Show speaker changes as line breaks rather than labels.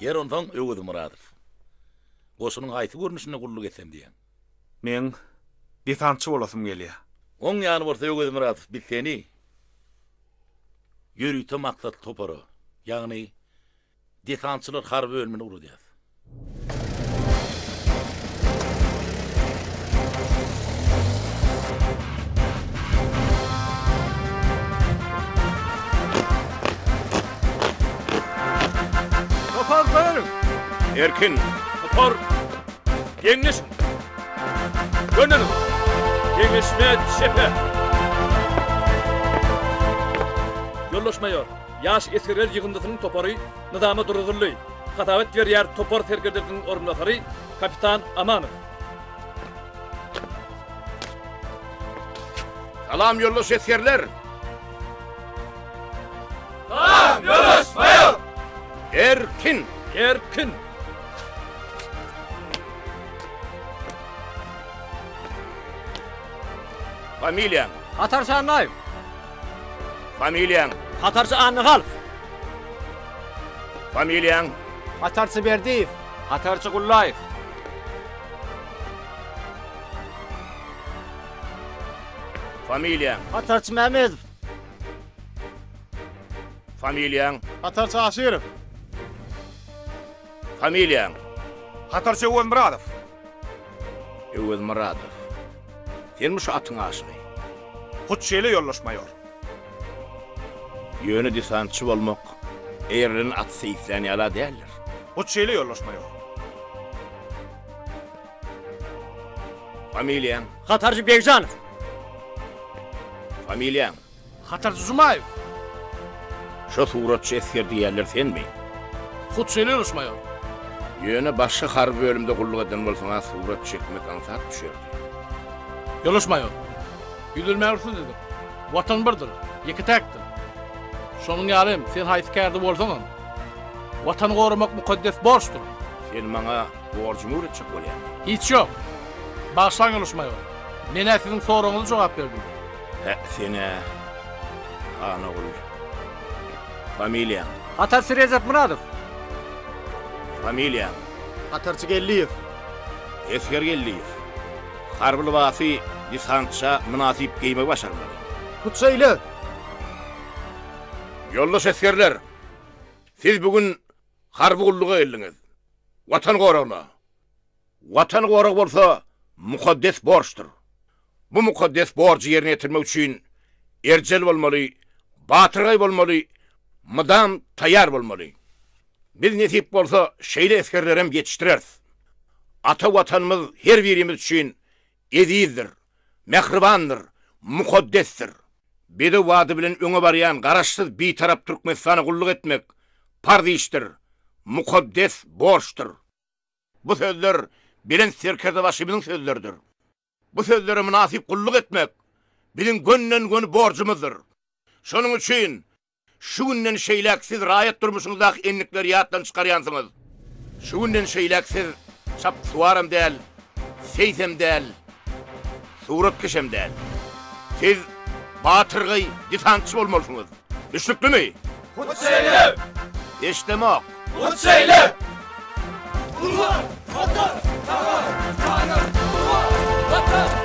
Ýeri onsoň Öwezmyradow. Goşunyň haýsy görnüşinde gulluk etsem diýýäň?
Meň desantçy bolasym gelýär.
Oň ýaly bolsa Öwezmyradow biz seni ýörite maksatly topara, ýagny Desantçylar harby bölümine ugradýas.
Topar bölüň!
Erkin!
Topar! Geňleşiň! Göneliň! Geňeşme çepe! Ýoldaş maýor! Ýaş esgerler ýygyndysynyň topary nyzama duruzyldy. Hasabat berýär topar serkerdesiniň orunbasary kapitan Amanow.
Salam ýoldaş esgerler!
Salam ýoldaş maýor!
Erkin!
Erkin!
Familiýaň?
Hatarçy Annaýew.
Familiýaň?
Hatarçy Annahalow.
Familiýaň?
Hatarçy Berdiýew. Hatarçy Gullaýew.
Familiýaň?
Hatarçy Mämmedow.
Familiýaň?
Hatarçy Aşyrow.
Familiýaň?
Hatarçy Öwezmyradow.
Öwezmyradow. Senmi şu atyň aşygy?
Hut şeýle ýoldaş maýor.
Ýöne desantçy bolmak eýerlenen aty seýislän ýala däldir.
Hut şeýle ýoldaş maýor.
Familiýaň?
Hatarjy Begjanow.
Familiýaň?
Hatarçy Jumaýew.
Şo suratçy esger diýýärler senmi?
Hut şeýle ýoldaş maýor.
Ýöne başga harby bölümde gulluk eden bolsaň-a surat çekmek aňsat düşerdi.
Ýoldaş maýor. Ýüzlenmäge rugsat ediň. Watan birdir, ýeke-täkdir. Şonuň ýaly hem sen haýsy kärde bolsaňam, Watany goramak mukaddes borçdur.
Sen maňa borjumy öwretjek bolýaňmy?
Hiç ýok. Bagyşlaň ýoldaş maýor. Men-ä siziň soragyňyza jogap berdim.
Hä, sen-ä, han ogul. Familiýaň?
Hatarçy Rejepmyradow.
Familiýaň?
Hatarçy Geldiýew.
Esger Geldiýew. Harby lybasy desantça mynasyp geýmegi başarmaly.
Hut şeýle!
Ýoldaş esgerler! Siz bu gün harby gulluga geldiňiz. Watan goragyna. Watan goragy bolsa mukaddes borçdur. Bu mukaddes borjy ýerine ýetirmek üçin erjel bolmaly, batyrgaý bolmaly, mydam taýýar bolmaly. Biz nesip bolsa şeýle esgerlerem ýetişdireris. Ata Watanymyz her birimiz üçin ezizdir, mähribandyr, mukaddesdir. Bedew bady bilen öňe barýan Garaşsyz, Bitarap Türkmenistana gulluk etmek parz işdir, mukaddes borçdur. Bu sözler Belent Serkerdebaşymyzyň sözleridir. Bu sözlere mynasyp gulluk etmek biziň gönden-göni borjumyzdyr. Şonuň üçin şu günden şeýläk siz raýat durmuşyňyzdaky endikleri ýatdan çykarýansyňyz. Şu günden şeýläk siz çapyksuwaram däl, seýsem däl, suratkeşem däl. Siz batyrgaý desantçy bolmalysyňyz. Düşnüklimi?
Hut şeýle!
Eşdemok.
Hut şeýle! Urban! Watan! Saňa! Saňa! Urban! Watan!